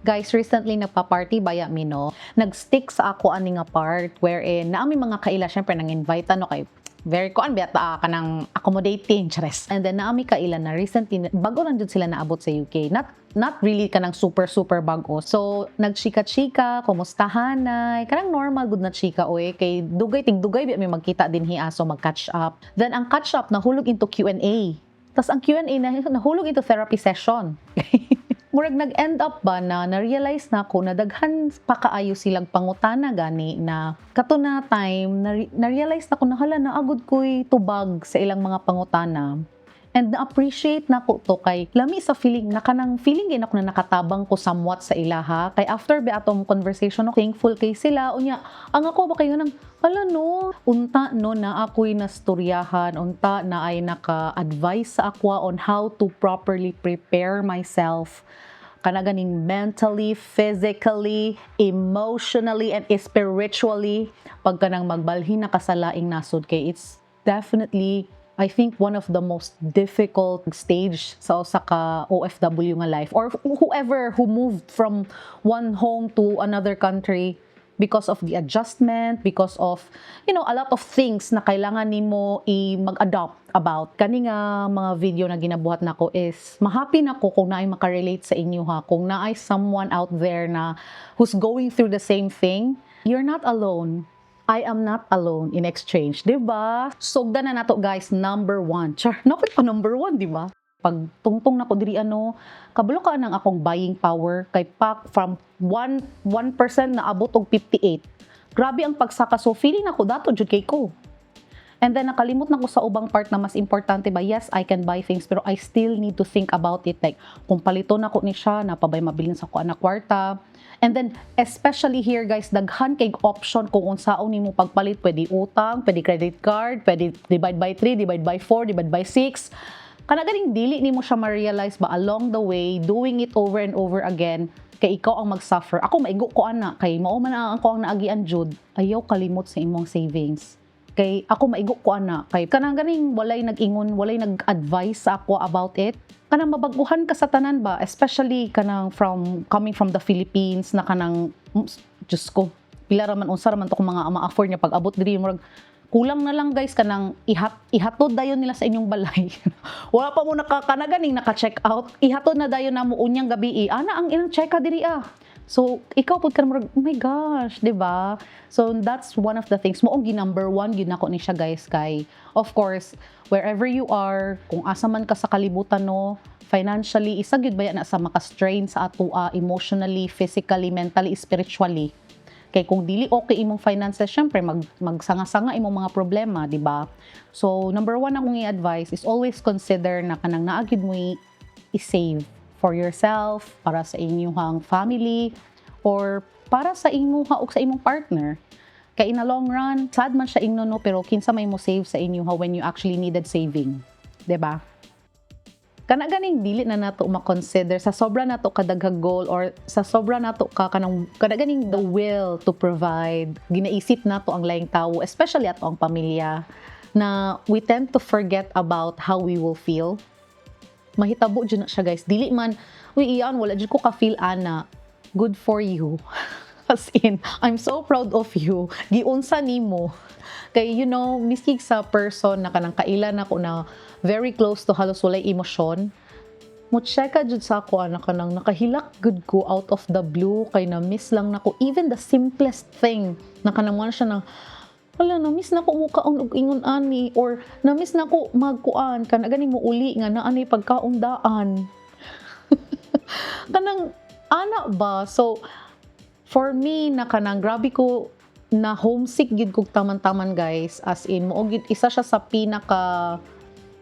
Guys, recently nagpa-party baya mi, no. Nag-stick sa ako ani nga part wherein naa mi mga kaila, syempre nang invite, ano, kay very kuan biya ta, kanang accommodating, chares. And then naa mi kaila na recently bago lang jud sila naabot sa UK. Not really kanang super super bago. So nagchika-chika, kumustahanay, kanang normal gud na chika oy, kay dugay tig dugay biya mi magkita dinhi, so mag-catch up. Then ang catch up nahulog into Q&A. Tas ang Q&A na nahulog into therapy session. Murag nag-end up ba na na-realize na ako na daghan pa kaayo silang pangutana, gani na kato na time na-realize na ko na hala, naa gud ko'y tubag sa ilang mga pangutana. And na-appreciate na ko to kay lami sa feeling na kanang feeling gid ako na nakatabang ko somewhat sa ilaha, kay after ba atong conversation, no, thankful kay sila. Unya ang ako ba kayo nang hala, no, unta no na ako'y nastoryahan, unta na ay naka-advise sa ako on how to properly prepare myself kana ganing mentally, physically, emotionally, and spiritually pag kanang magbalhin na ka sa laing nasod, kay it's definitely, I think, one of the most difficult stage sa usa ka OFW nga life or whoever who moved from one home to another country because of the adjustment, because of a lot of things na kailangan nimo i mag-adopt about. Kani nga mga video na ginabuhat nako is mahappy na ko kung naay makarelate sa inyo ha, kung naay someone out there na who's going through the same thing. You're not alone. I am not alone in exchange, di ba? Sugdan na nato, guys, number one. Char, nakoy pa number one, di ba? Pag tungtong nako diri, ano, kabalo ka nang akong buying power kay pak from 1 1% na abot og 58. Grabe ang pagsaka, so feeling nako dato jud kay ko. And then nakalimot na ko sa ubang part na mas importante ba. Yes, I can buy things, pero I still need to think about it. Like, kung palito na ko ni siya, naa pa bay mabilin sa kuan na kwarta? And then, especially here, guys, daghan kay option kung unsaon nimo pagpalit. Pwede utang, pwede credit card, pwede divide by 3, divide by 4, divide by 6. Kana ganing dili nimo siya ma-realize ba along the way, doing it over and over again, kay ikaw ang mag-suffer. Ako maigo ko ana kay mao man ang ako ang naagian jud. Ayaw kalimot sa imong savings. Kay ako maigo ko ana kay kanang ganing walay nag-ingon, walay nag-advise sa ako about it. Kanang mabaguhan ka sa tanan ba, especially kanang from coming from the Philippines na kanang Diyos ko, pila ra man, unsa ra man to kung mga ma-afford niya, pag abot diri murag kulang na lang, guys, kanang ihatod dayon nila sa inyong balay. Wala pa mo nakakana ganing naka-check out, ihatod na dayon namo unyang gabi. Ana ang ilang check diri ah. So, ikaw pud ka murag, oh my gosh, di ba? So, that's one of the things. Moong gi-number one gyud nako ni siya, guys, kay, of course, wherever you are, kung asa man ka sa kalibutan, no, financially, isa gyud ba na sa maka-strain sa atua emotionally, physically, mentally, spiritually. Kay kung dili okay imong finances, syempre magsanga-sanga imong mga problema, di ba? So, number one akong i-advise is always consider na kanang naa gyud mo i-save for yourself, para sa inyong family, or para sa inyong ug sa imong partner. Kay in a long run, sad man siya ingnon, no, pero kinsa may mo save sa inyo when you actually needed saving, 'di ba? Kana ganing dili na nato ma-consider sa sobra nato kadaghag goal or sa sobra nato ka kanang kana ganing the will to provide, ginaisip nato ang laing tawo, especially ato ang pamilya, na we tend to forget about how we will feel. Mahitabo jud na siya, guys. Dili man, "Uy iyan, wala jud ko ka feel ana." Good for you. As in, I'm so proud of you. Giunsa nimo kay miski sa person na kanang kaila nako na very close to halos walay emosyon, mo check jud sa ako ana kanang nakahilak gud ko out of the blue kay na miss lang nako even the simplest thing na kanang mo siya na wala, na miss na ko mo kaon og ingon ani or na miss na ko magkuan kana gani mo uli nga naa ni pagkaundaan kanang ana ba. So for me na kanang grabe ko na homesick gid kog taman-taman, guys. As in, mao gid isa siya sa pinaka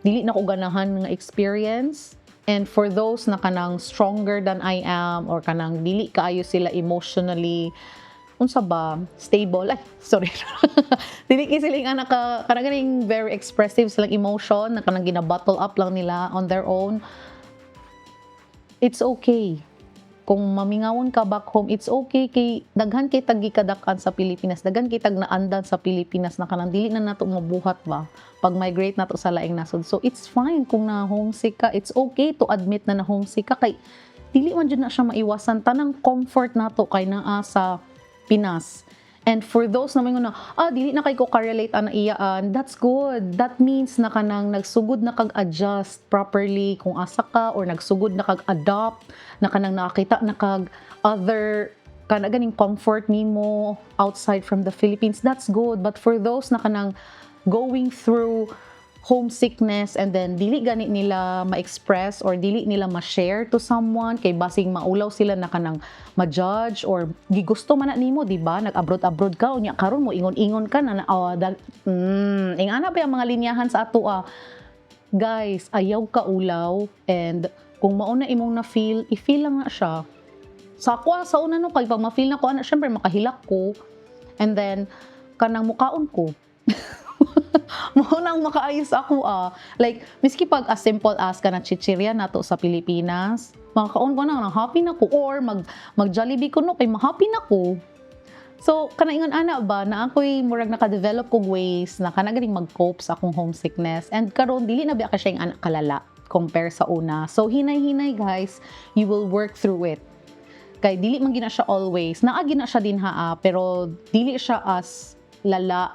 dili na ko ganahan nga experience. And for those na kanang stronger than I am or kanang dili kaayo sila emotionally, unsa ba, stable, ay sorry, dili kay sila nga naka kanang ganing very expressive silang emotion na kanang gina-bottle up lang nila on their own, it's okay kung mamingawon ka back home. It's okay kay daghan kay tag gikadak-an sa Pilipinas, daghan kay tag naandan sa Pilipinas na kanang dili na nato mabuhat ba pag migrate nato sa laing nasod. So it's fine kung na homesick ka. It's okay to admit na na homesick ka kay Dili man jud na siya maiwasan. Tanang comfort nato kay naa sa Pinas. And for those na moingon na, "Ah, dili na kay ko ka-relate ana iyaan," that's good. That means na kanang nagsugod na kag adjust properly kung asa ka or nagsugod na kag adopt na kanang nakakita na kag other kana ganing comfort nimo outside from the Philippines. That's good. But for those na kanang going through homesickness and then dili gani nila ma-express or dili nila ma-share to someone kay basing maulaw sila na kanang ma-judge or gigusto man na nimo, di ba? Nag-abroad abroad ka, unya karon mo ingon-ingon ka na, oh, ingana ba ang mga linyahan sa ato, ah. Guys, ayaw ka ulaw, and kung mao na imong na feel, i-feel lang na siya. Sa ako, ah, sa una no, kay pag ma-feel na ko ana, syempre makahilak ko and then kanang mukaon ko, mao nang makaayos ako, ah. Like, miski pag as simple as kanang chichirya nato sa Pilipinas, makakaon ko na, happy na ko. Or mag Jollibee ko no, kay ma-happy na ko. So, kana ingon ana ba, na ako'y murag naka-develop kog ways na kana ganing mag-cope sa akong homesickness. And karon dili na biya ka siya anak kalala compare sa una. So, hinay-hinay, guys, you will work through it. Kay dili man gina siya always. Naa gina siya din ha, ah, pero dili siya as lala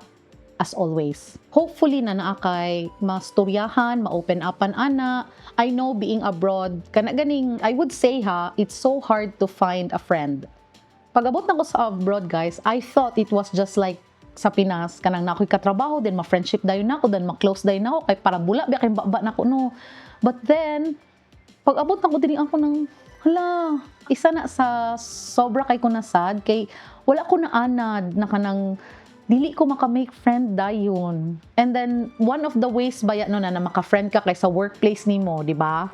as always. Hopefully na naa kay mastoryahan, ma-open upan ana. I know being abroad, kana ganing, I would say ha, it's so hard to find a friend. Pag-abot na ko sa abroad, guys, I thought it was just like sa Pinas, kanang na ako'y katrabaho, then ma-friendship dayon nako, then ma-close dayon nako, kay para bula ba kay baba nako no. But then, pag abot nako diri, ako nang, hala, isa na sa sobra kay ko na sad, kay wala ko na anad na kanang dili ko maka-make friend dayon. And then, one of the ways baya no na maka-friend ka kay sa workplace nimo, di ba?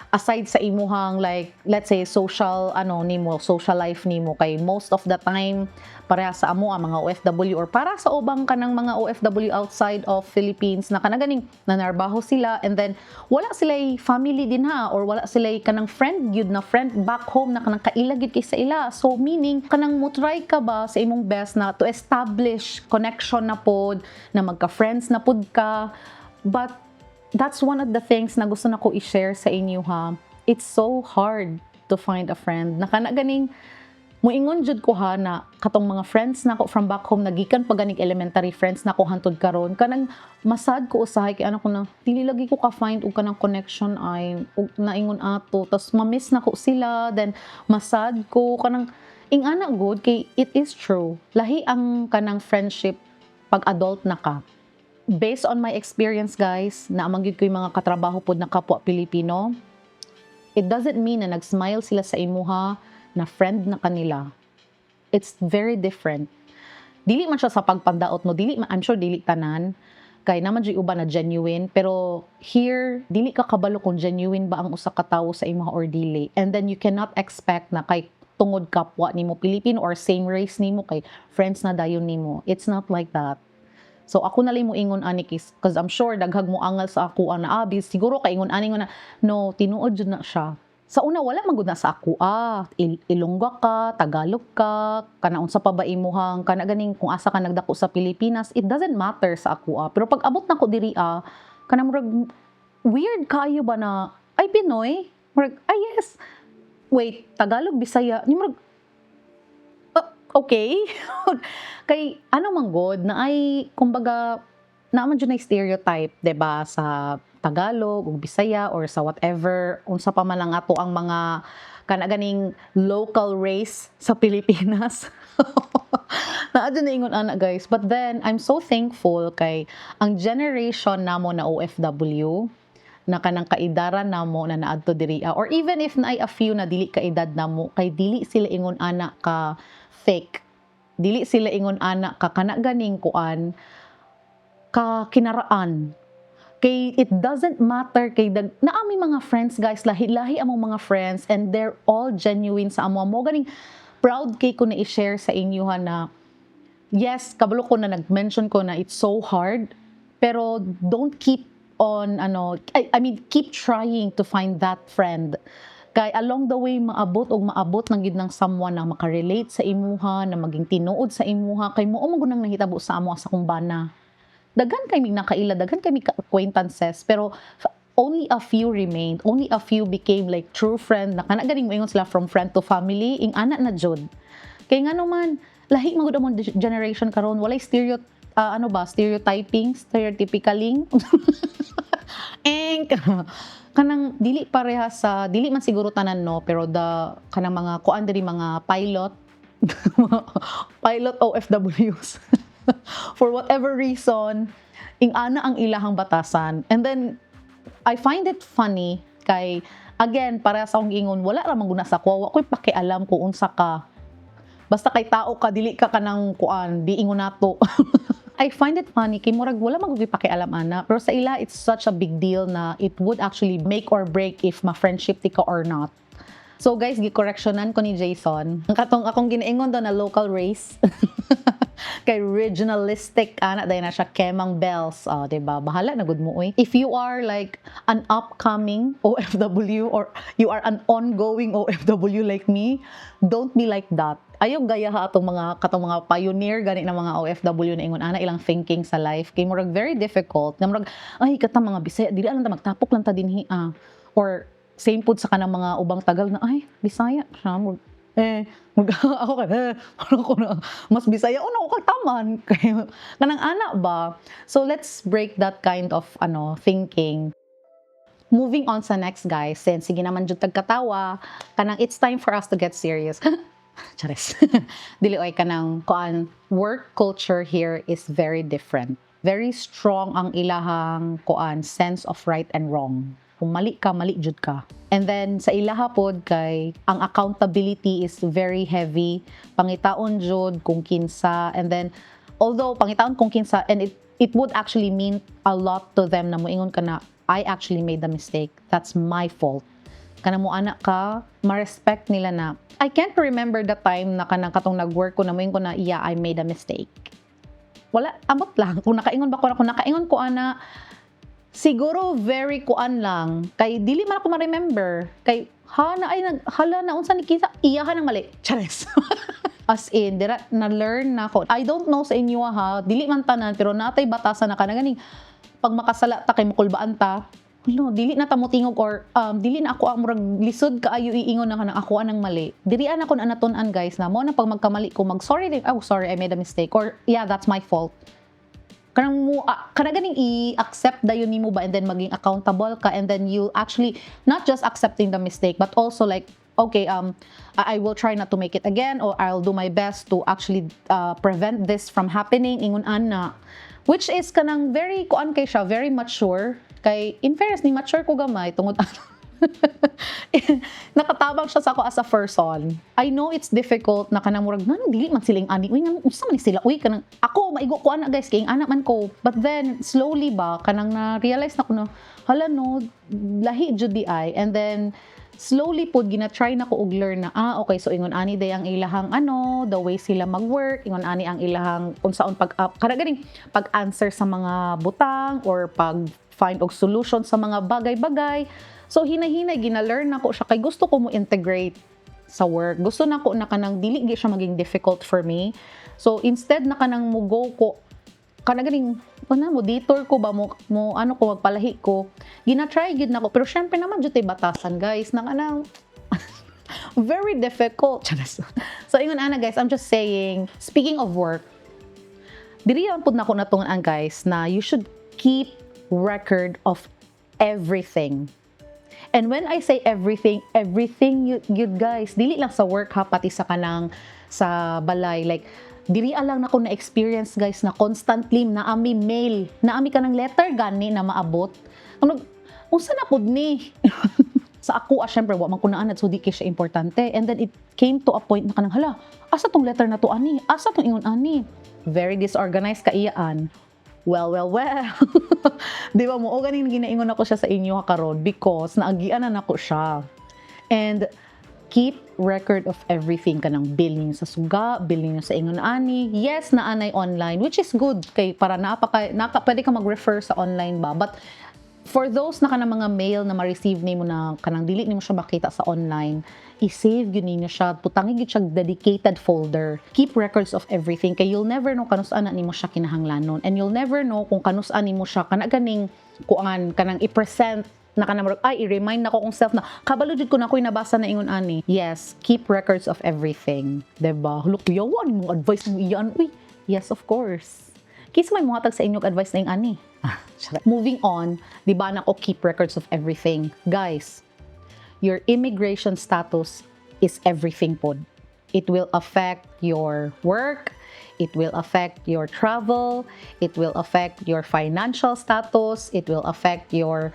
Aside sa imuhang, like, let's say, social ano nimo, social life nimo, kay most of the time pareha sa amo ang mga OFW or para sa ubang kanang mga OFW outside of Philippines na kana ganing nanarbaho sila and then wala sila family din ha or wala sila kanang friend gyud na friend back home na kanang kaila gyud kay sa ila. So meaning kanang mo try ka ba sa imong best na to establish connection na pod, na magka-friends na pod ka. But that's one of the things na gusto na ko i-share sa inyo ha. It's so hard to find a friend. Na kana ganing muingon jud ko ha na katong mga friends nako from back home, nagikan pa ganing elementary friends nako hantod karon, kanang masad ko usahay kay ano ko na dili lagi ko ka find og kanang connection ay og naingon ato, tas ma-miss nako sila, then masad ko kanang ing-ana good. Kay it is true, lahi ang kanang friendship pag adult na ka. Based on my experience, guys, na man gyud ko yung mga katrabaho pod na kapwa Pilipino, it doesn't mean na nag-smile sila sa imuha na friend na kanila. It's very different. Dili man siya sa pagpandaot no, dili man, I'm sure dili tanan kay naman jud uban na genuine, pero here dili ka kabalo kung genuine ba ang usa ka tawo sa imuha or dili. And then you cannot expect na kay tungod kapwa nimo Pilipino or same race nimo kay friends na dayon nimo. It's not like that. So ako na lang mo ingon ani cause I'm sure daghag mo angal sa ako na abi siguro kay ingon ani na no, tinuod jud na siya. Sa una wala man gud na sa ako, ah, Ilonggo ka, Tagalog ka, kana unsa pa ba imuhang kana ganing kung asa ka nagdako sa Pilipinas, it doesn't matter sa ako, ah. Pero pag abot nako diri, ah, kana murag weird kayo ba na, "Ay, Pinoy?" Murag, "Ay, yes." "Wait, Tagalog, Bisaya?" Ni murag, "Ah, okay." Kay ano man god na ay kumbaga naa man jud na stereotype, 'di ba, sa Tagalog ug Bisaya or sa whatever unsa pa man ang ato ang mga kana ganing local race sa Pilipinas. Naa jud na ingon ana, guys. But then I'm so thankful kay ang generation namo na OFW na kanang kaidaran namo na naadto diri or even if naay a few na dili kaedad namo, kay dili sila ingon ana ka fake. Dili sila ingon ana ka kana ganing kuan ka kinaraan. Kay it doesn't matter kay dag naa mi mga friends, guys, lahi-lahi among mga friends and they're all genuine sa amo. Mo ganing proud kay ko na i-share sa inyo ha na yes, kabalo ko na nag-mention ko na it's so hard, pero don't keep on ano, I mean, keep trying to find that friend. Kay along the way maabot og maabot ng gid ng someone na makarelate sa imuha, na maging tinuod sa imuha, kay mao man gud nang nahitabo sa amo sa akong bana. Daghan kay mig nakaila, daghan kay mig acquaintances, pero Only a few remained. Only a few became like true friend na kana ganing moingon sila from friend to family, ing ana na jud. Kay ngano man, lahi man gud among generation karon, walay stereo ano ba, stereotyping, stereotypicaling. Eng kanang dili pareha sa, dili man siguro tanan, no, pero the kanang mga kuan diri, mga pilot pilot OFWs, for whatever reason, ing ana ang ilahang batasan. And then I find it funny kay, again, para sa akong giingon, wala ra man guna sa ako, wa ko'y pakialam kung unsa ka, basta kay tao ka, dili ka kanang kuan, di ingon nato. I find it funny kay murag wala man gud pakialam ana, pero sa ila it's such a big deal na it would actually make or break if ma-friendship ti ka or not. So guys, gi-correctionan ko ni Jason. Ang katong akong ginaingon daw na local race kay regionalistic ana dayon na siya, kemang bells, oh, 'di ba? Bahala na gud mo oy. If you are like an upcoming OFW or you are an ongoing OFW like me, don't be like that. Ayaw gaya ha atong mga katong mga pioneer gani na mga OFW na ingon ana ilang thinking sa life kay murag very difficult. Na murag, ay, katang mga Bisaya dili lang ta, magtapok lang ta dinhi ah. Or same pud sa kanang mga ubang Tagal na, ay, Bisaya siya, murag, eh, ako kay eh, ano ko na mas Bisaya una ko kag taman kay kanang ana ba. So let's break that kind of ano thinking. Moving on sa next, guys, since sige naman jud tagkatawa, kanang it's time for us to get serious. Chares. Dili oy, kanang kuan, work culture here is very different. Very strong ang ilahang kuan, sense of right and wrong. Kung mali ka, mali jud ka. And then sa ilaha pod kay ang accountability is very heavy. Pangitaon jud kung kinsa, and then although pangitaon kung kinsa, and it would actually mean a lot to them na moingon ka na, "I actually made the mistake. That's my fault." Kana mo ana ka, ma-respect nila na. I can't remember the time na kanang katong nag-work ko na moingon ko na, "Yeah, I made a mistake." Wala, amot lang. Kung nakaingon ba ko, kung nakaingon ko ana, siguro very kuan lang. Kay dili man ako ma-remember. Kay ha na ay nag hala na unsa ni kita iyahan ang mali. Chares. As in, dira na-learn na ako. I don't know sa inyo ha, dili man tanan, pero natay batasan na kana ganing pag makasala ta kay mukulbaan ta. No, dili na ta motingog or dili na ako ang murag lisod kaayo iingon na kanang ako anang mali. Diri ana ko na natun-an, guys, na mo na pag magkamali ko, mag sorry din, "Oh, sorry, I made a mistake," or "Yeah, that's my fault." Kanang mo kana ganing i-accept dayon nimo ba, and then maging accountable ka, and then you actually not just accepting the mistake but also like, "Okay, I will try not to make it again," or "I'll do my best to actually prevent this from happening," ingon ana, which is kanang very kuan kay siya, very mature. Kay in fairness ni mature ko gamay tungod nakatabang siya sa ako as a person. I know it's difficult na kanang murag nganong dili man siling ani, uy, nganong unsa man ni sila, uy, kanang ako maigo ko ana, guys, kay ana man ko. But then slowly ba, kanang na realize na ko na, hala no, lahi jud di ay. And then slowly pod gina-try na ko og learn na, ah, okay, so ingon ani day ang ilahang ano, the way sila mag-work, ingon ani ang ilahang unsaon pag up kada ganing pag-answer sa mga butang or pag find og solution sa mga bagay-bagay. So hinay-hinay gina-learn nako siya kay gusto ko mo integrate sa work. Gusto na ko na kanang dili gi siya maging difficult for me. So instead na kanang mo go ko kana ganing ano, mo detour ko ba, mo ano ko, magpalahi ko, gina-try gid nako. Pero syempre naman jud tay batasan, guys, na kanang very difficult. Charas. So ingon ana, guys, I'm just saying, speaking of work, diri lang pud nako natun-an, guys, na you should keep record of everything. And when I say everything, everything you guys, dili lang sa work ha, pati sa kanang sa balay. Like, diri lang nako na experience, guys, na constantly naami mail, naami kanang letter gani na maabot. Ano, unsa na pud ni? Sa ako, ah, syempre, wa man ko naanad, so di kay siya importante. And then it came to a point na kanang, hala, asa tong letter na to ani? Asa tong ingon ani? Very disorganized kaiyaan. Well, well, well. Di ba mo, o ganing ginaingon ako siya sa inyo karon because naagian na nako siya. And keep record of everything, kanang bill ninyo sa suga, bill ninyo sa ingon ani. Yes, naanay online, which is good kay para napaka naka, pwede ka mag-refer sa online ba. But for those na kanang mga mail na ma-receive nimo na kanang dili nimo siya makita sa online, i-save gyud ninyo siya, butangi gyud siya dedicated folder. Keep records of everything kay you'll never know kanus-an na nimo siya kinahanglanon, and you'll never know kung kanus-an nimo siya kana ganing kuan, kanang i-present Na kanang murag, ay, i-remind nako akong self na kabalo jud ko na ako'y nabasa na ingon ani. Yes, keep records of everything, 'di ba? Look, yawan mong advice mo iyan, uy. Yes, of course. Kinsa may mohatag sa inyong advice na ing ani? Ah, charot. Moving on, 'di ba nako, keep records of everything. Guys, your immigration status is everything pod. It will affect your work, it will affect your travel, it will affect your financial status, it will affect your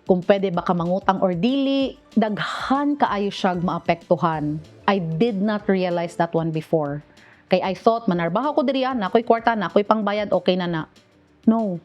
kung pwede ba ka mangutang or dili, daghan kaayo siya maapektuhan. I did not realize that one before. Kay I thought, manarbaho ko diri, na ako'y kwarta, na ako'y pangbayad, okay na na. No.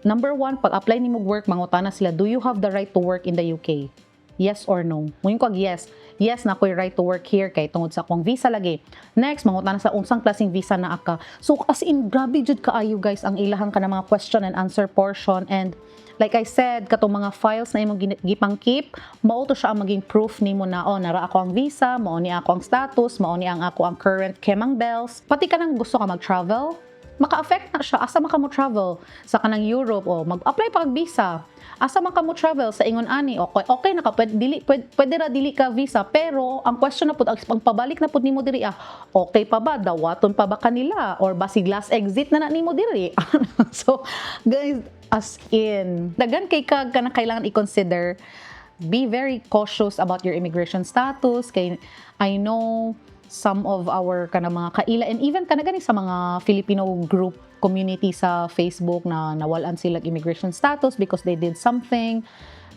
Number one, pag apply nimo work, mangutana sila, "Do you have the right to work in the UK? Yes or no?" Muingon ko yes. Yes, na ako'y right to work here kay tungod sa akong visa lagi. Next, mangutana sa unsang klaseng visa naa ka. So as in, grabe jud kaayo, guys, ang ilahang kana mga question and answer portion. And like I said, katong mga files na imong gipang keep, mao to siya ang maging proof nimo na, oh, nara ako ang visa, mao ni ako ang status, mao ni ang ako ang current kemang bells. Pati kanang gusto ka mag-travel, maka-affect na siya. Asa man ka mo travel? Sa kanang Europe, o mag-apply pa kag visa. Asa man ka mo travel sa ingon ani? Okay na ka, pwede, dili, pwede ra dili ka visa, pero ang question na pud, ang pabalik na pud nimo diri, ah, okay pa ba, dawaton pa ba kanila or basig last exit na na nimo diri? So guys, as in, daghan kay kag kanang kailangan i-consider. Be very cautious about your immigration status kay I know some of our kana mga kaila and even kana gani sa mga Filipino group community sa Facebook na nawalan sila immigration status because they did something.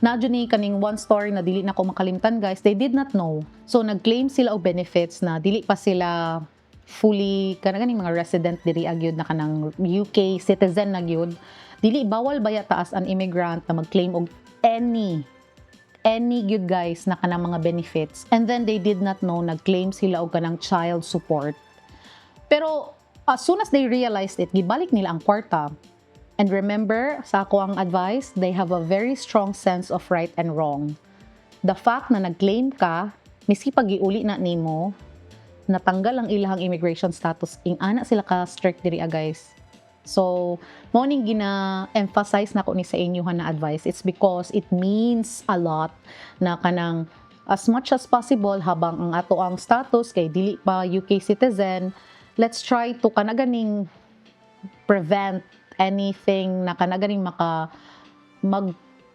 Na ni kaning one story na dili na ko makalimtan, guys, they did not know. So nag-claim sila og benefits na dili pa sila fully kana ganing mga resident diri agyud na kanang UK citizen na gyud. Dili, bawal baya ta as an immigrant na mag-claim og any gyud, guys, na kanang mga benefits. And then they did not know, nag-claim sila og kanang child support. Pero as soon as they realized it, gibalik nila ang kwarta. And remember, sa ako ang advice, they have a very strong sense of right and wrong. The fact na nag-claim ka, miski pag iuli na nimo, natanggal ang ilahang immigration status, ing ana sila ka strict diri, ah, guys. So, mao ning gina-emphasize nako ni sa inyo na advice. It's because it means a lot na kanang as much as possible, habang ang ato ang status kay dili pa UK citizen, let's try to kana ganing prevent anything na kana ganing maka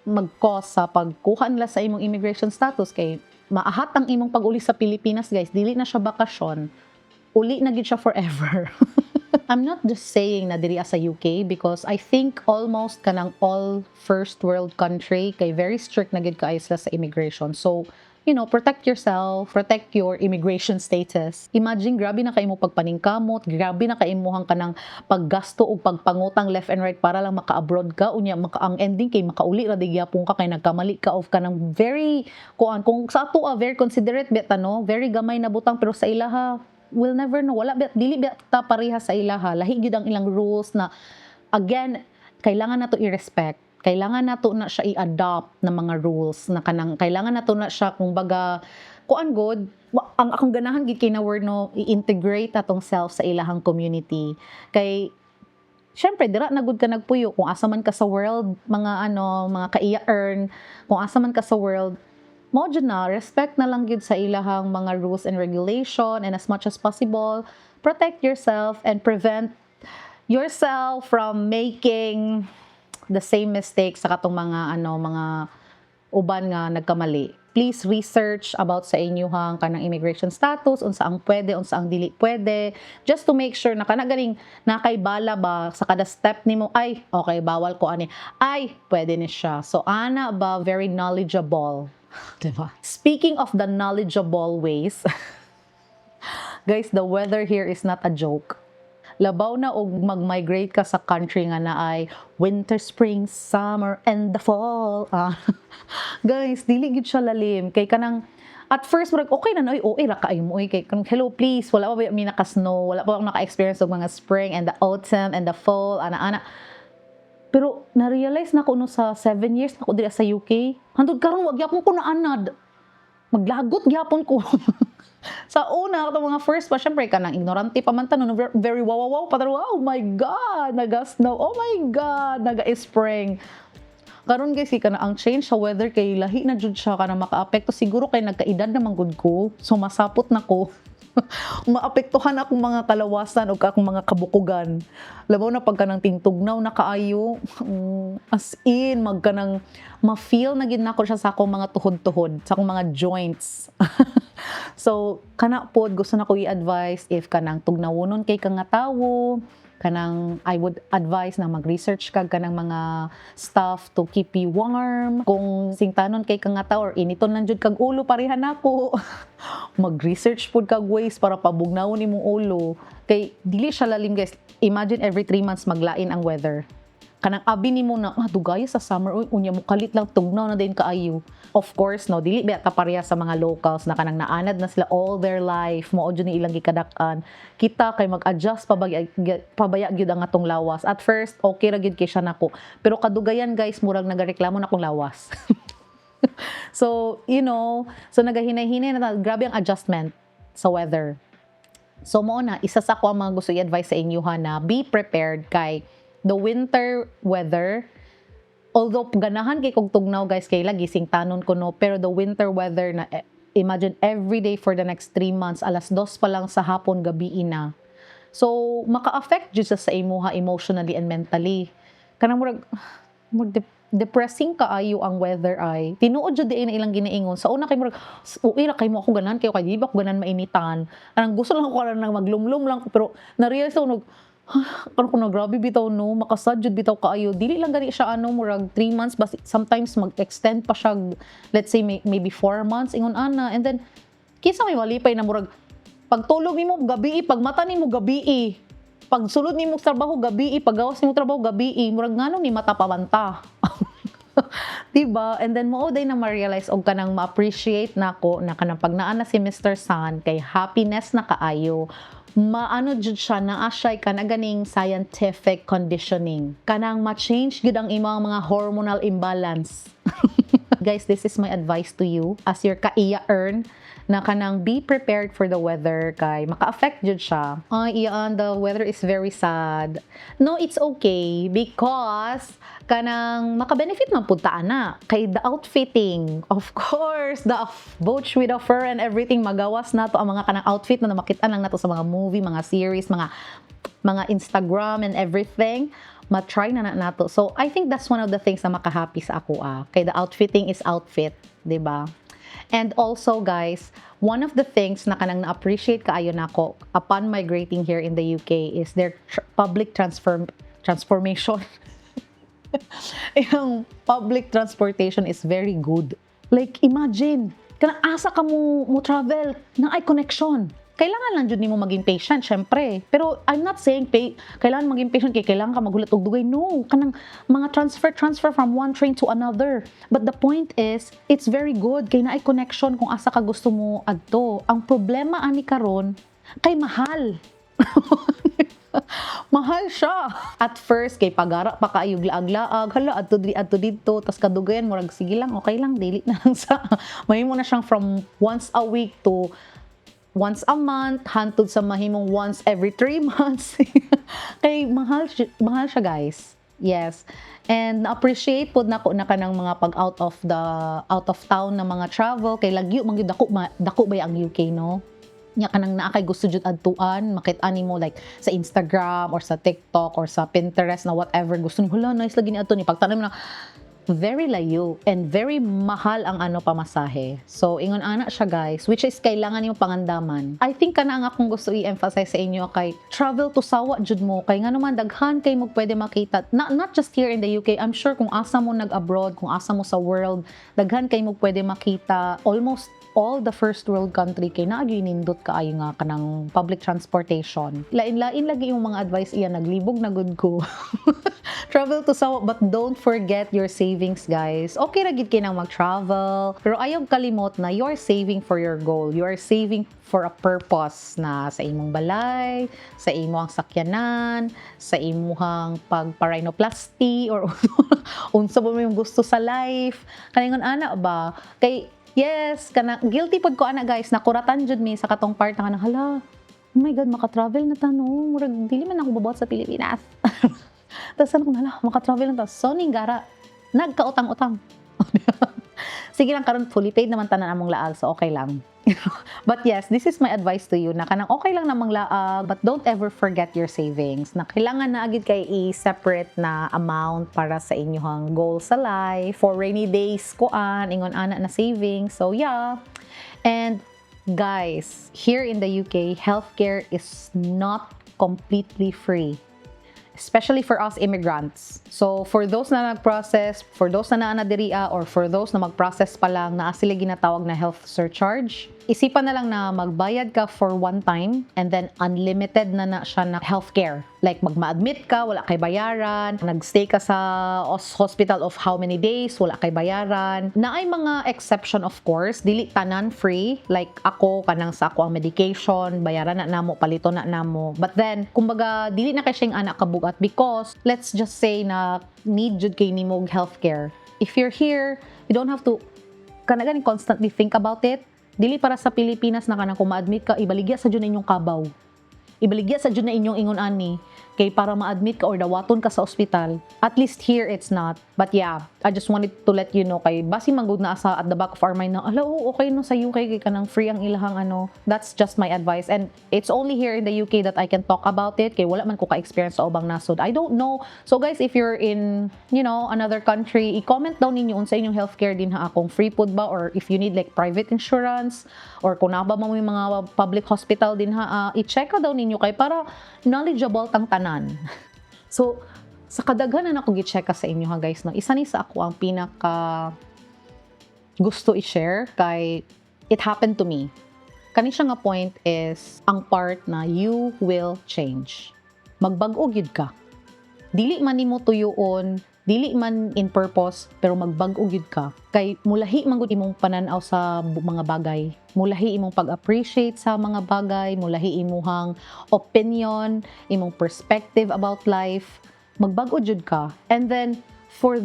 mag-cause sa pagkuha nila sa imong immigration status, kay maahat ang imong pag-uli sa Pilipinas, guys. Dili na siya bakasyon, uli na gid siya forever. I'm not just saying na diri sa UK, because I think almost kanang all first world country kay very strict na gid kaayo sila sa immigration. So, protect yourself, protect your immigration status. Imagine, grabe na kay mo pagpaningkamot, grabe na kay imuhang kanang paggasto og pagpangutang left and right para lang maka-abroad ka. Unya maka ang ending kay makauli ra di gyapon ka kay nagkamali ka of kanang very kuan. Kung sa ato, ah, very considerate bita, no, very gamay na butang, pero sa ilaha, we'll never know. Wala ba, dili ba ta pareha sa ilaha. Lahi gyud ang ilang rules na again, kailangan nato i-respect, kailangan nato na siya i-adopt na mga rules na kanang kailangan nato na siya kung baga kuan god. Ang akong ganahan gid kay na word, no, i-integrate atong self sa ilahang community, kay syempre dira na gud ka nagpuyo. Kung asa man ka sa world, mga ano, mga kaiya earn, kung asa man ka sa world mo jud na respect na lang gyud sa ilahang mga rules and regulation, and as much as possible, protect yourself and prevent yourself from making the same mistakes sa katong mga ano, mga uban nga nagkamali. Please research about sa inyuhang kanang immigration status, unsa ang pwede, unsa ang dili pwede, just to make sure na kana ganing nakaibala ba sa kada step nimo, "Ay, okay, bawal ko ani. Ay, pwede ni siya." So ana ba, very knowledgeable, diba? Speaking of the knowledgeable ways, guys, the weather here is not a joke. Labaw na og mag-migrate ka sa country nga naay winter, spring, summer, and the fall. Ah, guys, dili gid siya lalim. Kay kanang at first murag okay na, oy, okay ra kaayo mo, oy, kay kanang hello, please, wala pa ba mi naka-snow, wala pa ako naka-experience og mga spring and the autumn and the fall, ana ana. Pero na-realize na ko no sa 7 years na ko diri sa UK, hantod karon wa gyapon ko naanad. Maglagot gyapon ko. Sa una, katong mga first pa, syempre, kanang ignorante pa man ta, no, very, very wow, wow, wow, pa, oh my God, naga-snow, oh my God, naga-spring. Karon, guys, kana ang change sa weather kay lahi na jud siya, kana makaapekto siguro kay nagkaedad na man gud ko. So masapot na ko. Maapektuhan akong mga kalawasan o akong mga kabukugan. Labaw na pagka nang tingtugnaw na kaayo, as in, magkanang ma-feel na gid nako siya sa akong mga tuhod-tuhod, sa akong mga joints. So, kana pod gusto na ko i-advise, if kanang tugnawonon kay ka nga tawo, kanang I would advise na mag-research kag kanang mga stuff to keep you warm. Kung singtanon kay ka nga tawo or initon lang jud kag ulo pareha nako, mag-research pud kag ways para pabugnawon imong ulo. Kay dili siya lalim, guys. Imagine every 3 months maglain ang weather. Kanang abi nimo na, "Ah, dugaya sa summer, uy," unya mo kalit lang, tugnaw na din kaayo. Of course, no, dili ba ta pareha sa mga locals na kanang naanad na sila all their life, mao jud ni ilang gikadak-an. Kita kay mag-adjust pa pabaya gyud ang atong lawas. At first, okay ra gyud kay siya nako. Pero kadugayan, guys, murag nagareklamo na akong lawas. So nagahinay-hinay na ta, grabe ang adjustment sa weather. So mo na isa sa ako ang mga gusto i-advise sa inyo ha, na be prepared kay the winter weather, although ganahan kay kog tugnaw, guys, kay lagi singtanon ko, no, pero the winter weather na eh, imagine every day for the next 3 months, alas 2 pa lang sa hapon, gabi na. So maka-affect jud sa imuha emotionally and mentally. Kanang murag depressing kaayo ang weather ay. Tinuod jud diay na ilang ginaingon. Sa una kay murag uwi ra kay mo ako ganahan kayo kay di ba ako ganahan mainitan. Kanang gusto lang ako kanang maglumlum lang ko, pero na-realize ko nag karon ko na, grabe bitaw, no, makasad jud bitaw kaayo. Dili lang gani siya ano, murag 3 months bas, sometimes mag-extend pa siya, let's say maybe 4 months, ingon ana. And then kinsa may malipay na murag pagtulog nimo gabi, pag mata nimo gabi, pag sulod nimo sa trabaho gabi, paggawas nimo trabaho gabi? Murag nganong ni mata pabanta? Diba? And then mao day na ma-realize og kanang ma-appreciate nako na kanang pag naa na si Mr. Sun kay happiness na kaayo. Maano jud siya, naa siya kana ganing scientific conditioning. Kanang ma-change gud ang imong mga hormonal imbalance. Guys, this is my advice to you as your kaiya earn na kanang be prepared for the weather kay maka-affect jud siya. Ay, iyan, the weather is very sad. No, it's okay because kanang maka-benefit man pud ta ana. Kay the outfitting, of course, the boots with the fur and everything, magawas na to ang mga kanang outfit na makita lang nato sa mga movie, mga series, mga Instagram and everything, ma-try na nato. So, I think that's one of the things na makahappy sa ako ah. Kay the outfitting is outfit, 'di ba? And also, guys, one of the things na kanang na-appreciate kaayo nako upon migrating here in the UK is their public transformation. Yung public transportation is very good. Like, imagine, kanang asa ka mo travel, naay connection. Kailangan lang jud nimo maging patient, syempre. Pero I'm not saying kailangan maging patient kay kailangan ka maghulat og dugay. No, kanang mga transfer transfer from one train to another. But the point is, it's very good kay naay connection kung asa ka gusto mo adto. Ang problema ani karon kay mahal. Mahal siya. At first, kay pagara pa kaayo laag-laag, hala, adto diri, adto didto, tas kadugayan murag sige lang, okay lang, dili na lang sa. Mahimo na siyang from once a week to once a month, hantod sa mahimong once every 3 months. Kay mahal siya, guys. Yes. And na-appreciate pod nako na kanang mga pag out of town na mga travel kay lagyo man gyud, dako dako ba ang UK, no? Nya kanang naa kay gusto jud adtuan, makita nimo like sa Instagram or sa TikTok or sa Pinterest na whatever, gusto nimo, "Hala, nice lagi ni adto ni." Pagtanom na, very layo and very mahal ang ano, pamasahe. So, ingon ana siya, guys, which is kailangan yung pangandaman. I think kana ang akong gusto i-emphasize sa inyo kay travel to sawa jud mo kay ngano man daghan kay mo pwede makita. Not just here in the UK, I'm sure kung asa mo nag-abroad, kung asa mo sa world, daghan kay mo pwede makita. Almost all the first world country kay naa gyud nindot kaayo nga kanang public transportation. Lain-lain lagi yung mga advice iya, naglibog na gud ko. Travel to sawa, but don't forget your savings, guys. Okay ra gid kay nang mag-travel, pero ayaw kalimot na you're saving for your goal. You are saving for a purpose na sa imong balay, sa imong sakyanan, sa imuhang pagpa-rhinoplasty or unsa ba mo yung gusto sa life. Kaningon ana ba? Kay yes, kana guilty pod ko ana, guys, nakuratan jud mi sa katong part na kanang, "Hala, oh my God, maka-travel na ta, no. Murag dili man ako bubuhat sa Pilipinas." Tapos ano ko, "Hala, maka-travel na ta." So ning gara Nagkautang-utang. Sige lang, karon fully paid naman tanan among laag, so okay lang. But yes, this is my advice to you na kanang okay lang namang laag, but don't ever forget your savings. Na kailangan na agad kay i-separate na amount para sa inyong goal sa life, for rainy days, kuan, ingon ana na savings. So yeah. And guys, here in the UK, healthcare is not completely free, especially for us immigrants. So, for those na nag-process, for those na naa na diri or for those na mag-process pa lang, naa sila ginatawag na health surcharge. Isipan na lang na magbayad ka for one time and then unlimited na na siya na healthcare. Like mag ma-admit ka, wala kay bayaran. Nagstay ka sa hospital of how many days, wala kay bayaran. Naay mga exception, of course, dili tanan free. Like ako, kanang sa ako ang medication, bayaran na namo, palito na namo. But then, kumbaga, dili na kay siyang anak kabugat because let's just say na need jud kay nimo og healthcare. If you're here, you don't have to kana ganing constantly think about it. Dili para sa Pilipinas na kanang kung ma-admit ka, ibaligya sa jud na inyong kabaw. Ibaligya sa jud na inyong ingon ani kay para ma-admit ka or dawaton ka sa ospital. At least here it's not. But yeah, I just wanted to let you know kay basi man gud na sa at the back of our mind na ala, oh, okay no sa UK kay kanang free ang ilahang ano. That's just my advice and it's only here in the UK that I can talk about it kay wala man ko ka-experience sa ubang nasod. I don't know. So guys, if you're in another country, i-comment daw ninyo unsa inyong healthcare din ha, kung free pud ba or if you need like private insurance or kung naa ba mo may mga public hospital din ha, i-check ka daw ninyo kay para knowledgeable tang tanan. So, sa kadaghanan ako gi-check sa inyo ha, guys, no, isa ni sa ako ang pinaka gusto i-share kay it happened to me. Kani siya nga point is ang part na you will change. Magbag-o gyud ka. Dili man nimo tuyuon, dili man in purpose, pero magbag-o gyud ka. Kay mulahi man gud imong pananaw sa mga bagay. Mulahi imong pag-appreciate sa mga bagay, mulahi imuhang opinion, imong perspective about life. Magbag-o jud ka. And then for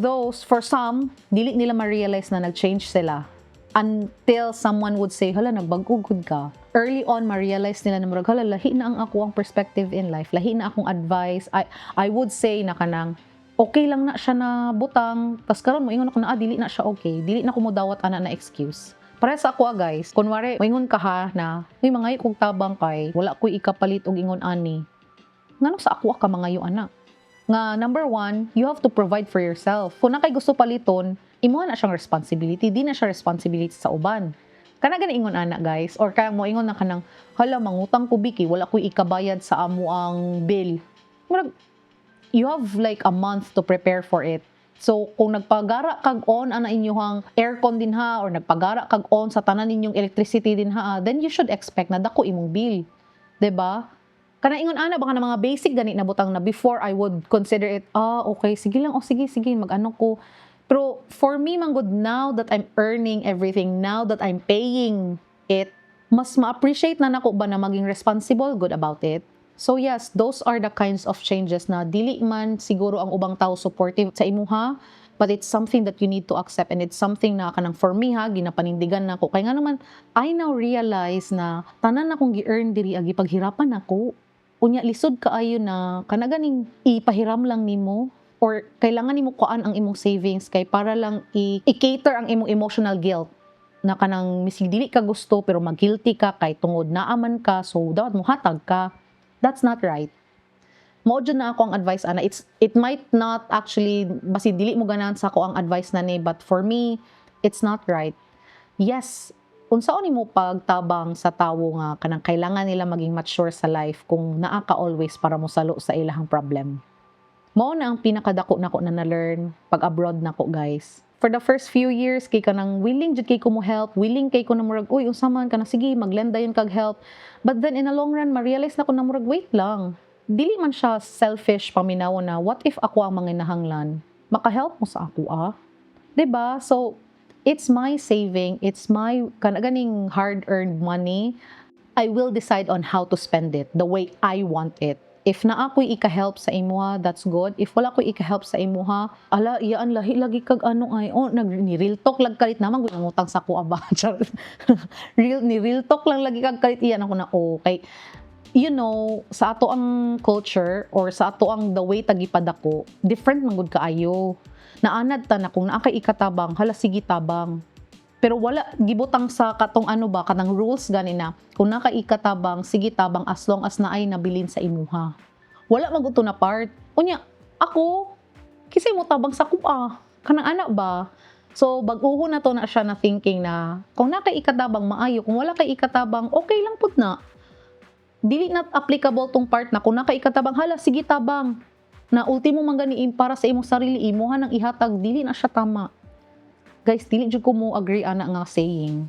some, dili nila ma-realize na nag-change sila until someone would say, "Hala, nagbag-o gud ka." Early on, ma-realize nila na murag, hala, lahi na ang ako ang perspective in life. Lahi na akong advice. I would say na kanang, okay lang na siya na butang. Tas karon moingon ako na, ah, dili na siya okay. Dili na ko modawat ana na excuse. Para sa ako, ah, guys, kunwari, moingon ka ha na, "Uy, mangayo kog tabang kay wala ko'y ikapalit og ingon ani." Ngano sa ako ka mangayo ana? Nga number one, you have to provide for yourself. Kung naa kay gusto paliton, imo na siyang responsibility, di na siya responsibility sa uban. Kana gani ingon ana, guys, or kaya mo ingon na kanang, "Hala, mangutang ko biki, wala ko'y ikabayad sa amo ang bill." Murag you have like a month to prepare for it. So, kung nagpagara kag on ana inyong aircon din ha, or nagpagara kag on sa tanan ninyong electricity din ha, then you should expect na dako imong bill. 'Di ba? Kana ingon ana baka na mga basic gani na butang na before I would consider it, "Ah, okay, sige lang, oh, sige, sige, mag-ano ko." Pero for me man gud, now that I'm earning everything, now that I'm paying it, mas ma-appreciate na nako ba na maging responsible good about it. So yes, those are the kinds of changes na dili man siguro ang ubang tao supportive sa imuha, but it's something that you need to accept and it's something na kanang for me ha, ginapanindigan nako. Kay nga naman, I now realize na tanan akong gi-earn diri agi paghirapan nako. Unya lisod kaayo na kana ganing ipahiram lang nimo or kailangan nimo kuan ang imong savings kay para lang i-cater ang imong emotional guilt na kanang misig dili ka gusto pero mag-guilty ka kay tungod naaman ka, so dapat mohatag ka. That's not right. Mao jud na ako ang advice ana. It might not actually, basi dili mo ganahan sa ako ang advice na ni, but for me, it's not right. Yes, unsaon nimo pagtabang sa tawo nga kanang kailangan nila maging mature sa life kung naa ka always para mosalo sa ilahang problem? Mao na ang pinakadako nako na na-learn pag abroad nako, guys. For the first few years kay kanang willing jud kay ko mo help, willing kay ko na murag, "Uy, unsa man kana, sige, maglenda yun kag help." But then in the long run, ma-realize na ko na murag, wait lang. Dili man siya selfish paminaw na what if ako ang manginahanglan? Maka-help mo sa ako ah. 'Di ba? So it's my saving, it's my kana ganing hard-earned money. I will decide on how to spend it the way I want it. If naa ko'y ika-help sa imuha, that's good. If wala ko'y ika-help sa imuha, ala, iyaan lahi lagi kag ano ay, oh, nag ni real talk lag kalit naman, ngutang sa ko aba. Charot. Real, ni real talk lang lagi kag kalit iyan ako na, okay. Sa ato ang culture or sa ato ang the way ta gipadako, different man gud kaayo. Naanad ta na kung naa kay ikatabang, hala, sige, tabang. Pero wala gibutang sa katong ano ba, kanang rules gani na kung naa kay ikatabang, sige, tabang as long as naay nabilin sa imuha. Wala man gud to na part. Unya, ako, kinsay mo tabang sa akoa? Kanang ana ba? So, bag-uho na to na siya na thinking na kung naa kay ikatabang, maayo, kung wala kay ikatabang, okay lang pud na. Dili na applicable tong part na kung naa kay ikatabang, hala, sige, tabang. Na ultimo man gani para sa imong sarili, imuha nang ihatag, dili na siya tama. Guys, dili jud ko mo agree ana nga saying.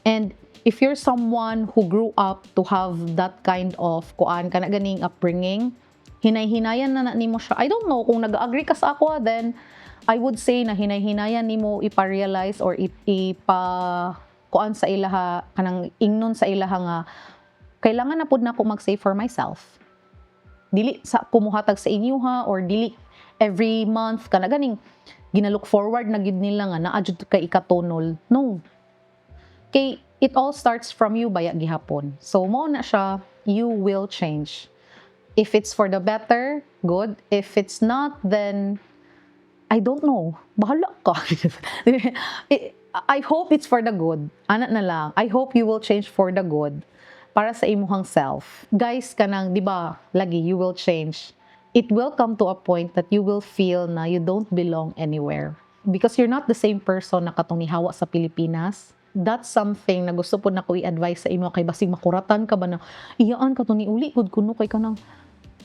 And if you're someone who grew up to have that kind of kuan, kana ganing upbringing, hinay-hinayan na na nimo siya. I don't know kung nag-agree ka sa ako, then I would say na hinay-hinayan nimo ipa-realize or ipa kuan sa ilaha, kanang ingnon sa ilaha nga kailangan na pud nako mag-save for myself. Dili sa kumuhatag sa inyo ha, or dili every month, kana ganing gina-look forward na gid nila nga naa jud kay ikatunol. No. Kay it all starts from you baya gihapon. So mao na siya, you will change. If it's for the better, good. If it's not, then I don't know. Bahala ka. I hope it's for the good. Ana na lang. I hope you will change for the good para sa imuhang self. Guys, kanang, di ba, lagi, you will change. It will come to a point that you will feel na you don't belong anywhere. Because you're not the same person na katong nihawa sa Pilipinas. That's something na gusto pud nako i-advise sa imo kay basig makuratan ka ba na iyaan katong niuli gud kuno kay kanang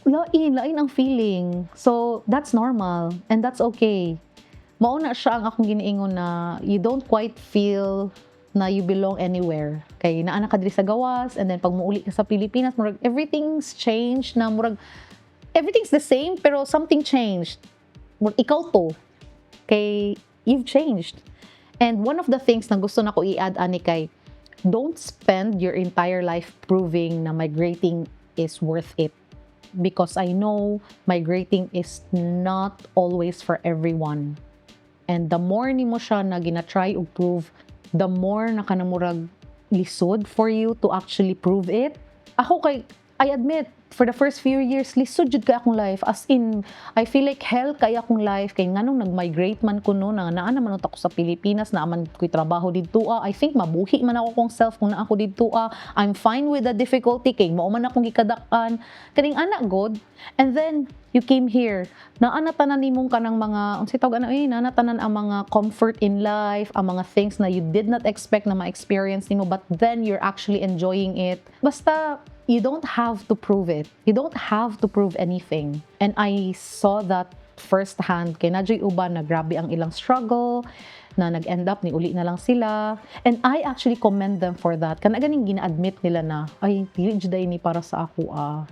lain, lain ang feeling. So, that's normal and that's okay. Mao na siya ang akong giniingon na you don't quite feel na you belong anywhere. Kay naa na ka diri sa gawas and then pag muuli ka sa Pilipinas, murag everything's changed na, murag everything's the same pero something changed. Murag ikaw to. Kay you've changed. And one of the things na gusto nako i-add ani kay don't spend your entire life proving na migrating is worth it, because I know migrating is not always for everyone. And the more nimo siya na gina-try og prove, the more na kanang murag lisod for you to actually prove it. Ako kay, I admit, for the first few years, lisod jud kay akong life. As in, I feel like hell kay akong life. Kay nganong nag-migrate man ko no, na naa naman ako sa Pilipinas, naa man ko'y trabaho didto ah. I think mabuhi man ako kong self kung naa ako didto ah. I'm fine with the difficulty kay mao man akong gikadak-an. Kaning ana god. And then, you came here. Naa na tanan nimong kanang mga, unsay tawag ana eh, naa na tanan ang mga comfort in life, ang mga things na you did not expect na ma-experience nimo, but then you're actually enjoying it. Basta, you don't have to prove it. You don't have to prove anything. And I saw that firsthand kay naa juy uban na grabe ang ilang struggle na nag-end up ni uli na lang sila. And I actually commend them for that. Kana ganing gina-admit nila na, "Ay, dili jud ni para sa ako ah.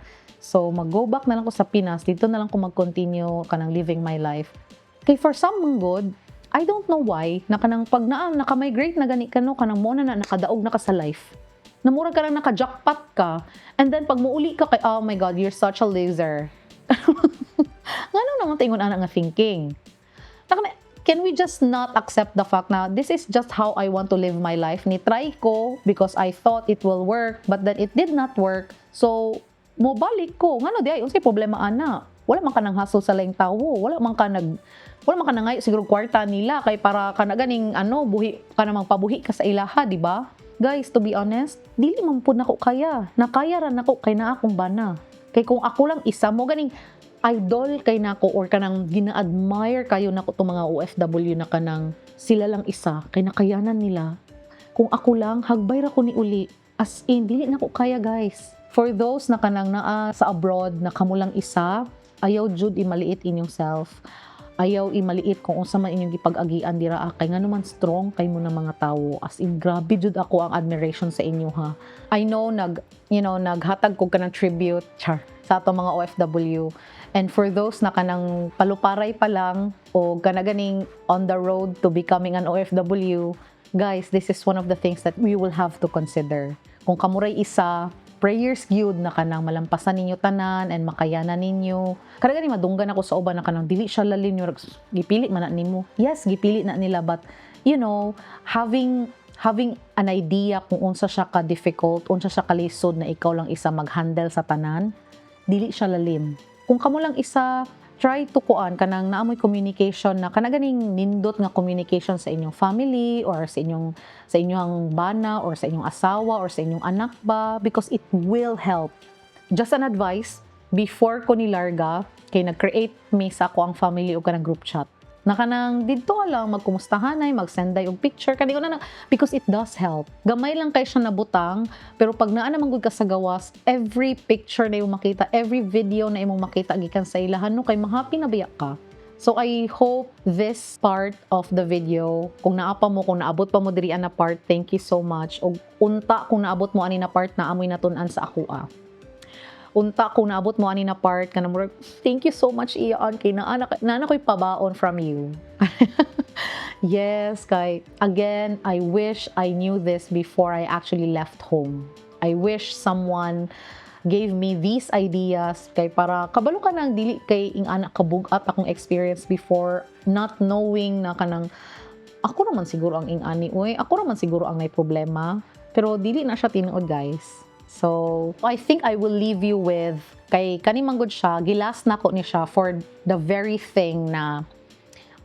So, mag-go back na lang ko sa Pinas. Didto na lang ko mag-continue kanang living my life." Kay for some man good, I don't know why, na kanang pag naa, naka-migrate na gani ka no, kanang mo na na nakadaog na ka sa life. Na murag ka lang naka-jackpot ka. And then pag muuli ka kay, "Oh my God, you're such a loser." Ngano naman tingon ana nga thinking? Can we just not accept the fact na this is just how I want to live my life? Ni try ko because I thought it will work, but then it did not work. So, mo balik ko. Ngano diay, unsay problema ana? Wala man ka nang hassle sa laing tawo. Wala man ka nangayo siguro kwarta nila kay para ka na ganing ano buhi ka namang pabuhi ka sa ilaha, di ba? Guys, to be honest, dili man pud nako kaya. Nakaya ra nako kay naa akong bana. Kay kung ako lang isa mo ganing idol kay nako or kanang gina-admire kayo nako tong mga OFW na kanang sila lang isa kay nakayanan nila. Kung ako lang, hagbay ra ko ni uli. As in, dili nako kaya, guys. For those na kanang naa sa abroad na kamo lang isa, ayaw jud imaliit inyong self. Ayaw imaliit kung unsa man inyong gipag-agian dira ah, kay ngano man strong kay mo na mga tawo. As in, grabe jud ako ang admiration sa inyo ha. I know nag you know naghatag ko kanang tribute char sa ato mga OFW. And for those na kanang paluparay pa lang o kana ganing on the road to becoming an OFW, guys, this is one of the things that we will have to consider. Kung kamo ray isa, prayers gyud na kanang malampasan ninyo tanan and makayanan ninyo. Kada gani madunggan ako sa uban na kanang dili siya lalim, murag gipili man na nimo. Yes, gipili na nila, but having having an idea kung unsa siya ka difficult, unsa siya kalisod na ikaw lang isa mag-handle sa tanan, dili siya lalim. Kung kamo lang isa, try to kuan, kanang naa moy communication na kana ganing nindot nga communication sa inyong family or sa inyong bana or sa inyong asawa or sa inyong anak ba, because it will help. Just an advice, before ko nilarga, kay nag-create mi sa akoang family og kanang group chat na kanang didto lang magkumustahanay, magsenday og picture kani na, because it does help. Gamay lang kay siya nabutang, pero pag naa naman gud ka sa gawas, every picture na imong makita, every video na imong makita gikan sa ilahan, no, kay mahappy na biya ka. So I hope this part of the video, kung naa pa mo, kung naabot pa mo diri na part, thank you so much. Og unta kung naabot mo ani na part, naa moy natun-an sa akoa. Unta kung naabot mo ani na part kana, murag thank you so much, Ian, kay naa na ko'y pabaon from you. Yes, kay again, I wish I knew this before I actually left home. I wish someone gave me these ideas kay para kabalo ka nang dili kay ing-ana kabugat akong experience before, not knowing na kanang ako naman siguro ang ing-ani, uy, ako naman siguro ang may problema, pero dili na siya tinuod, guys. So, I think I will leave you with, kay kani man gud siya, gilas nako ni siya for the very thing na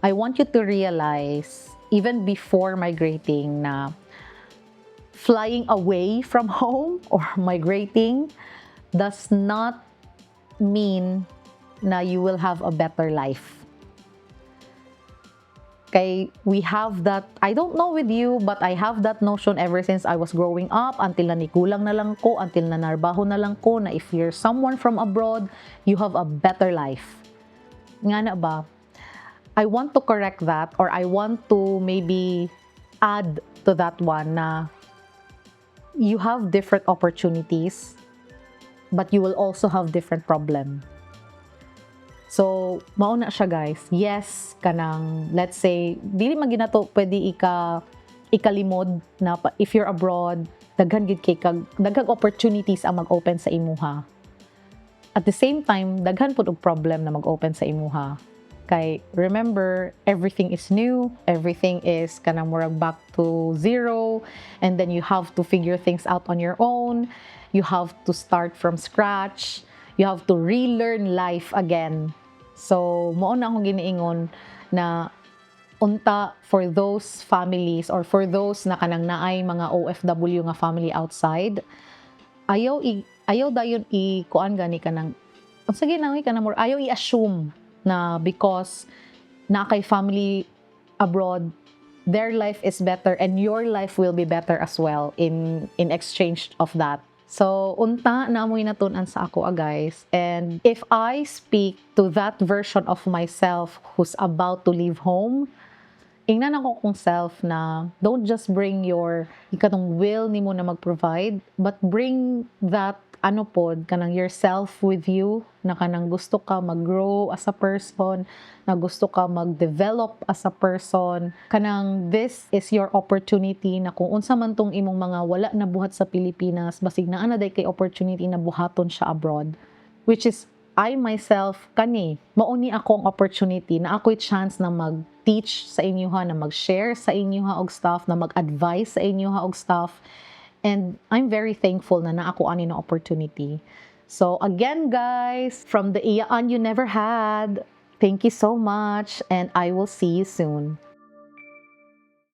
I want you to realize even before migrating na flying away from home or migrating does not mean na you will have a better life. Kay we have that, I don't know with you, but I have that notion ever since I was growing up until na nigulang na lang ko, until na narbaho na lang ko, na if you're someone from abroad, you have a better life. Nga na ba? I want to correct that, or I want to maybe add to that one na you have different opportunities, but you will also have different problem. So, mao na siya, guys. Yes, kanang let's say dili man ginato pwede ikalimod na if you're abroad, daghan gid kay kag daghang opportunities ang mag-open sa imuha. At the same time, daghan pud og problem na mag-open sa imuha. Kay remember, everything is new, everything is kanang murag back to zero, and then you have to figure things out on your own. You have to start from scratch. You have to relearn life again. So, mao na akong giniingon na unta for those families or for those na kanang naay mga OFW nga family outside, ayaw dayon i kuan gani, kanang unsa ginawi, kanang more ayaw i-assume na because naa kay family abroad, their life is better and your life will be better as well in exchange of that. So, unta naa moy natun-an sa ako, ah, guys. And if I speak to that version of myself who's about to leave home, ingnan nako akong self na don't just bring your katong will nimo na mag-provide, but bring that ano pod, kanang yourself with you, na kanang gusto ka mag-grow as a person, na gusto ka mag-develop as a person. Kanang this is your opportunity na kung unsa man tong imong mga wala na buhat sa Pilipinas, basig naa na day kay opportunity na buhaton siya abroad, which is I myself kani, mao ni akong opportunity na ako'y chance na mag-teach sa inyo ha, na mag-share sa inyo ha og stuff, na mag-advise sa inyo ha og stuff, and I'm very thankful na naa ko ani na opportunity. So again, guys, from the Iyaan you never had, thank you so much and I will see you soon.